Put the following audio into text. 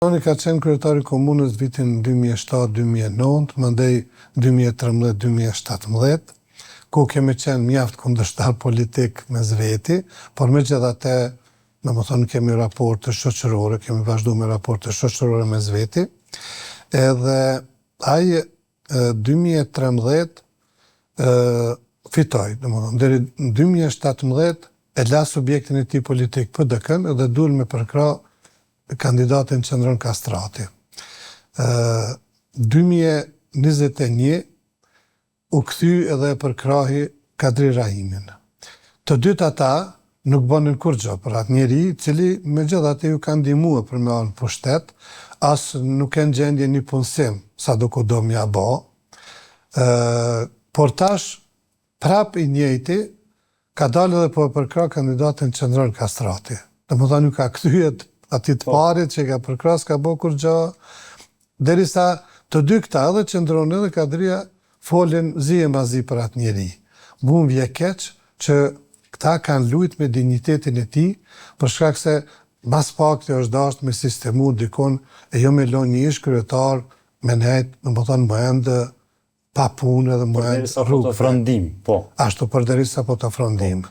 Qendroni ka qenë kryetar i komunës vitin 2007, 2009, mandej 2013, 2017, ku kemi qenë mjaft kundërshtar politik mes veti, por megjithatë, domethonë, kemi raporte shoqërore, kemi vazhdu me raporte shoqërore mes veti, edhe ai 2013 fitoi, domethonë, deri në 2017 e la subjektin e tij politik PDK-n dhe dul me përkrah kandidatin Qendron Kastrati. 2021 u kthy edhe e përkrahi Kadri Rahimin. Të dytë ata nuk bënin kurrgjë për atë njeri, i cili megjithatë ju ka ndihmuar për me ardhë në pushtet, as nuk e në gjendje një punësim, sa do ku do m'ja bo. Por tash, prap i njëjti, ka dalë edhe po e përkrah kandidatin Qendron Kastrati. Domethonë, ju ka kthyet atij të parit që i ka përkrah, s'ka bo kurrgjë, derisa të dy këta, edhe Qendroni edhe Kadria, folin zi e mazi për atë njeri. Mu më vje keq që këta kanë lujt me dinjitetin e tij, për shkak se mas pakti është dashtë me sistemu dikun e jo me lonë një ish kryetar me nejt, domethonë, më endë pa punë edhe më endë Përderisa po të ofron ndihmë, po. Ashtu, përderisa po të ofron ndihmë.